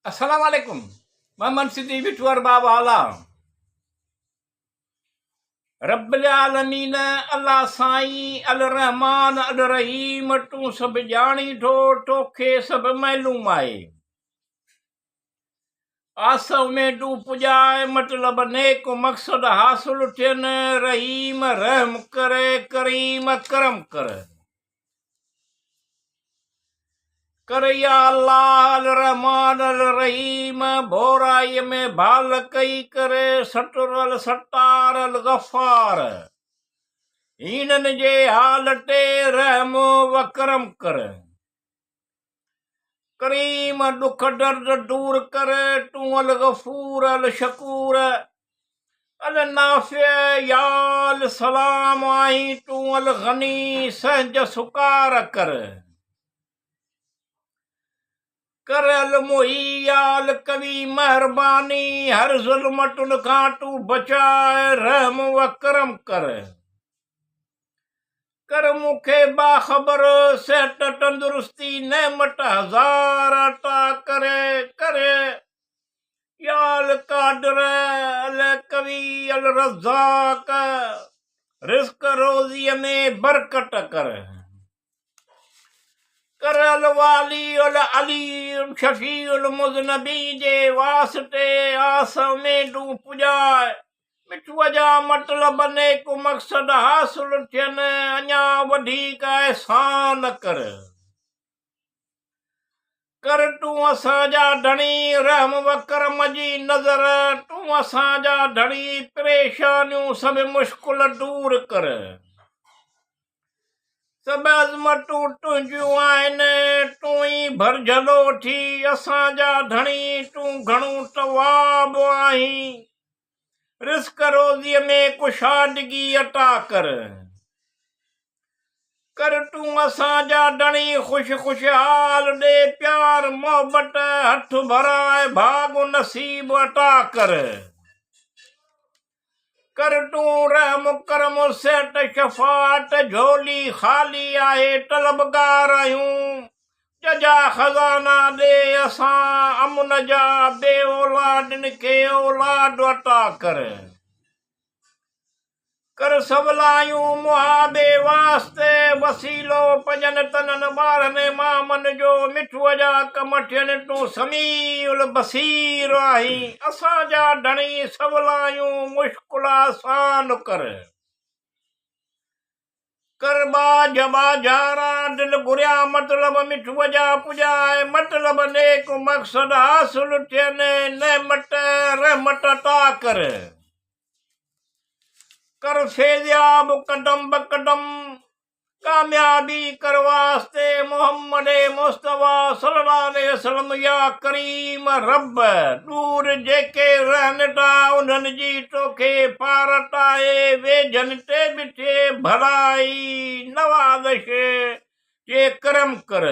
السلام عليڪم محمد صديق مٺو ارباب اعليٰ رب العالمين الله سائين الرحمان الرحيم تون سڀ ڄاڻين ٿو توکي سڀ معلوم آهي آس اميدون پڄائي مطلب نيڪ مقصد حاصل ٿين رحيم رحم ڪر ڪريم ڪرم ڪر ڪر يا الله الرحمان الرحيم ڀورائي ۾ ڀال ڪئي ڪر ستر الستار الغفار هيڻن جي حال تي رحم و ڪرم ڪر ڪريم ڏک درد دور ڪر تون الغفور الشڪور النافع يا السلام آهين تون الغني سهنج سڪار ڪر ڪر المحي يا القوي مهرباني هر ظلمتن کان تون بچاء رحم و ڪرم ڪر. ڪر مون کي باخبر، صحت تندرستي نعمت هزار عطا ڪر، ڪر يا القادر القوي الرزاق رزق روزيء ۾ برڪت ڪر. ڪر الوالي العلي الشفيع المذنبين جي واسطي آس اميدون پڄاء. مٺوء جا مطلب نيڪ مقصد حاصل ٿين، اڃا وڌيڪ احسان ڪر. ڪر تون اسان جا ڌڻي رحم و ڪرم جي نظر، تون اسان جا ڌڻي پريشانيون سڀ مشڪل دور ڪر. سڀ عظمتون تنهنجيون آهن، تون ئي ڀرجهلو ٿي اسان جا ڌڻي، تون گهڻو تواب آهين. رزق روزيء ۾ ڪشادگي عطا ڪر. ڪر تون اسان جا ڌڻي خوش خوشحال، ڏي پيار محبت هٿ ڀرائي ڀاڳ نصيب عطا ڪر. ڪر تون رحم ڪرم صحت شفاعت جهولي خالي آهي طلبگار آهيون ججا خزانا ڏي اسان امن جا بي اولادن کي اولاد عطا ڪر. ڪر سولايون محابي واسطي وسيلو پنجن تنن 12 امامن جو مٺوء جا ڪم ٿين تون سميع البصير آهين اسان جا ڌڻي سولايون مشڪل آسان ڪر. ڪر ٻاجهه ٻاجهارا دل گهريا مطلب مٺوء جا پڄائي مطلب نيڪ مقصد حاصل ٿين نعمت رحمت عطا ڪر. ڪر فيضياب قدم بقدم ڪاميابي ڪر واسطي محمد مصطفيٰ صلي الله عليه وسلم يا ڪريم رب ڏور جيڪي رهن ٿا انهن جي توکي پارت آهي ويجهن تي به ٿئي ڀلائي نوازش ٿئي ڪرم ڪر.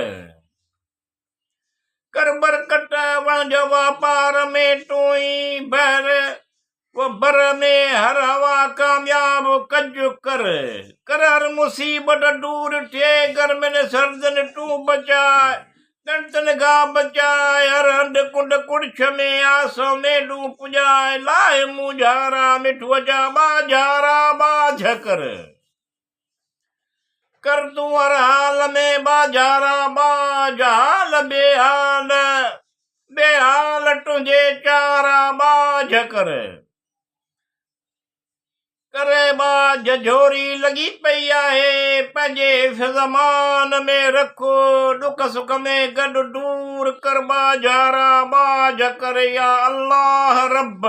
ڪر برڪت وڻج واپار ۾ تون ئي بحر و بر ۾ هر هوا ڪامياب ڪج ڪر. ڪر هر مصيبت دور ٿئي گرمين سردين تون بچاء ڏنتن کان بچاء هر هنڌ ڪنڊ ڪڙڇ ۾ آس اميدون پڄاء لاهه مونجهارا مٺوء جا ٻاجهارا ٻاجهه ڪر. ڪر تون هر حال ۾ ٻاجهارا ٻاجهه حال بي حال بي حال تنهنجي چارا ٻاجهه ڪر. ڪري ٻاجهه جهوري لڳي پئي آهي پنهنجي حفظ امان ۾ رک ڏک سک ۾ گڏ دور ڪر ٻاجهارا ٻاجهه ڪر يا الله رب.